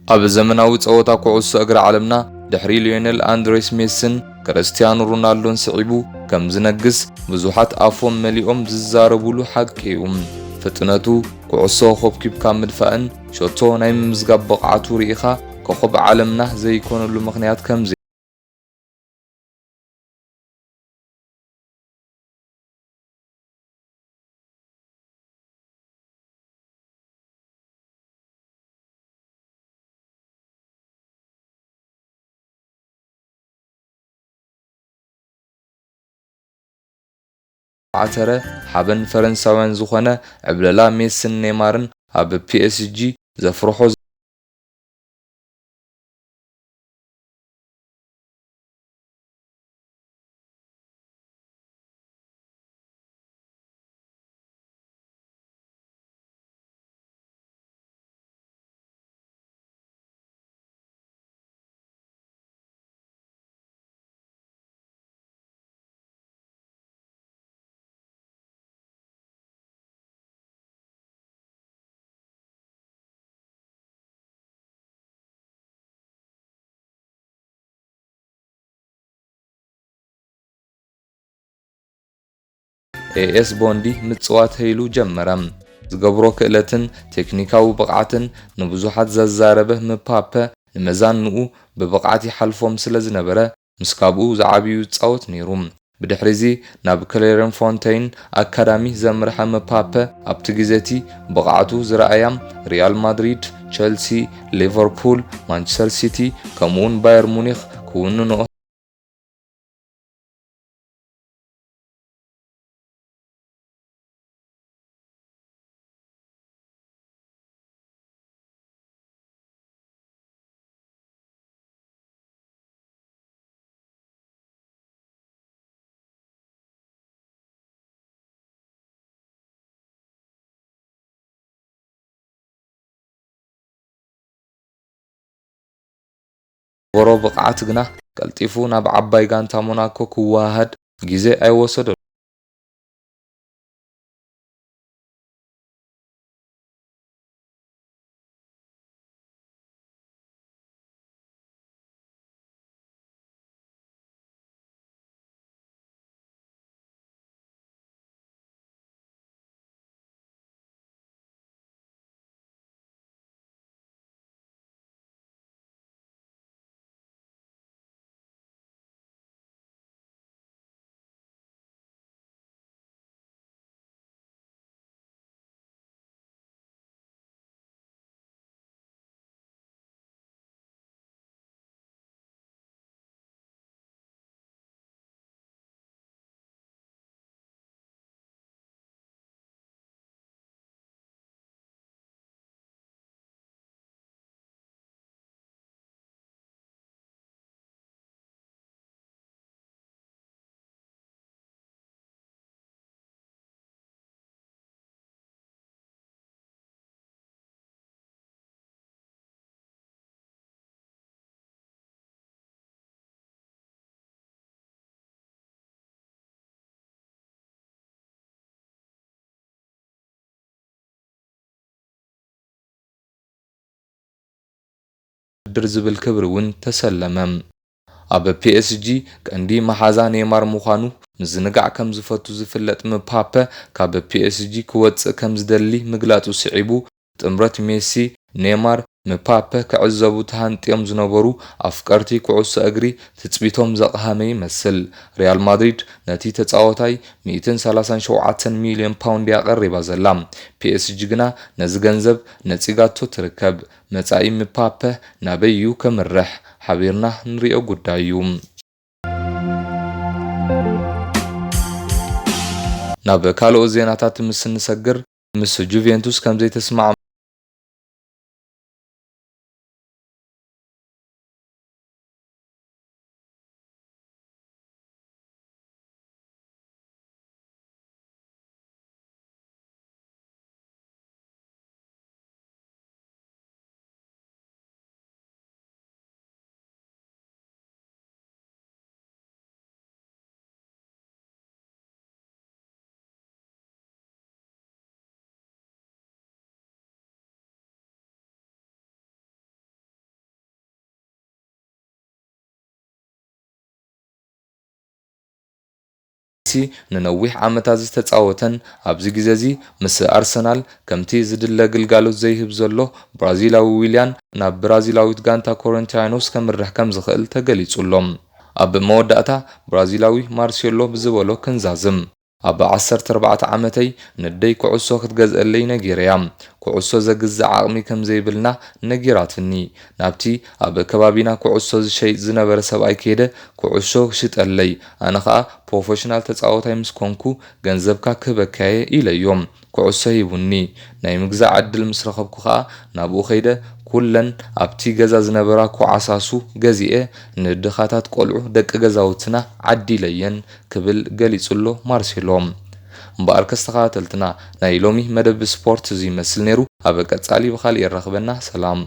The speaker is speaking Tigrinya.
ኣብ ዘመናዊ ጸወታ ኩዕሶ እግሪ ዓለምና፣ ድሕሪ ሊዮኔል ኣንድሬስ ሜስን ክርስቲያኖ ሮናልዶን ስዒቡ ከም ዝነግስ ብዙሓት ኣፎም መሊኦም ዝዛረቡሉ ሓቂ እዩ። ፍጥነቱ፣ ኩዕሶ ኮብኪብካ ምድፋእን ሸቶ ናይ ምምዝጋብ ብቕዓቱ ርኢኻ ኮኾብ ዓለምና ዘይኮነሉ ምኽንያት ከም ዓተረ ሓበን ፈረንሳውያን ዝኾነ ዕብለላ ሜስን ኔማርን ኣብ ፒ ኤስ ጂ ዘፍርሖ ኤ ኤስ ቦንዲ ምጽዋት ሀይሉ ጀመረ። ዝገብሮ ክእለትን ቴክኒካዊ ብቕዓትን ንብዙሓት ዘዛረበ ምፓፐ፣ ንመዛንኡ ብብቕዓት ይሓልፎም ስለ ዝነበረ፣ ምስ ካብኡ ዝዓብዩ ይጻወት ነይሩ። ብድሕሪዚ ናብ ክሌረንፎንተይን ኣካዳሚ ዘምርሐ ምፓፐ፣ ኣብቲ ግዜ እቲ ብቕዓቱ ዝረኣያ ሪያል ማድሪድ፣ ቸልሲ፣ ሊቨርፑል፣ ማንቸስተር ሲቲ፣ ከምኡውን ባየር ሙኒኽ ክውንንኦ ቦሮ ብቕዓት ግና ቀልጢፉ ናብ ዓባይ ጋንታ ሞናኮ ክወሃሃድ ግዜ ኣይወሰደሉ። ውድድር ዝብል ክብሪ እውን ተሰለመ። ኣብ ፒ ኤስ ጂ ቀንዲ መሓዛ ኔማር ምዃኑ ምዝንጋዕ ከም ዝፈቱ ዝፍለጥ ምፓፐ፣ ካብ ፒ ኤስ ጂ ክወጽእ ከም ዝደሊ ምግላጹ ስዒቡ፣ ጥምረት ሜሲ፣ ኔማር፣ ምፓፐ ክዕዘቡ ተሃንጥዮም ዝነበሩ ኣፍቀርቲ ኩዕሶ እግሪ ትጽቢቶም ዘቕሃመ ይመስል። ሪያል ማድሪድ ነቲ ተጻዋታይ ሚእትን ሰላሳን ሸውዓተን ሚልዮን ፓውንድ እያ ቀሪባ ዘላ። ፒ ኤስ ጂ ግና ነዚ ገንዘብ ነጺጋቶ ትርከብ። መጻኢ ምፓፐ ናበይ እዩ ከምርሕ? ሓቢርና ንሪኦ ጉዳይ እዩ። ናብ ካልኦት ዜናታት ምስ እንሰግር፣ ምስ ጁቬንቱስ ከም ዘይተስማዕመ ንነዊሕ ዓመታት ዝተጻወተን ኣብዚ ግዜ እዚ ምስ ኣርሰናል ከምቲ ዝድለ ግልጋሎት ዘይህብ ዘሎ ብራዚላዊ ዊልያን ናብ ብራዚላዊት ጋንታ ኮረንቲያኖስ ከምርሕ ከም ዝኽእል ተገሊጹ ኣሎ። ኣብ መወዳእታ ብራዚላዊ ማርሴሎ ብዝበሎ ክንዛዝም፣ ኣብ ዓሰርተ ኣርባዕተ ዓመተይ ንደይ ኩዕሶ ክትገዝአለይ ነጊረያ። ኩዕሶ ዘግዝእ ዓቕሚ ከም ዘይብልና ነጊራትኒ። ናብቲ ኣብ ከባቢና ኩዕሶ ዝሸይጥ ዝነበረ ሰብኣይ ከይደ ኩዕሾ ሽጠለይ፣ ኣነ ኸኣ ፕሮፌሽናል ተጻዋታይ ምስ ኮንኩ ገንዘብካ ክህበካየ ኢለዮ። ኩዕሶ ሂቡኒ። ናይ ምግዛእ ዕድል ምስ ረኸብኩ ኸኣ ናብኡ ከይደ ኩለን ኣብቲ ገዛ ዝነበራ ኮዓሳሱ ገዚኤ ንድኻታት ቆልዑ ደቂ ገዛውትና ዓዲለየን ክብል ገሊጹ ኣሎ ማርሴሎ። እምበኣር ከስተኻተልትና ናይ ሎሚ መደብ ስፖርት እዚ ይመስል ነይሩ። ኣብ ቀጻሊ ብኻልእ የራኽበና። ሰላም።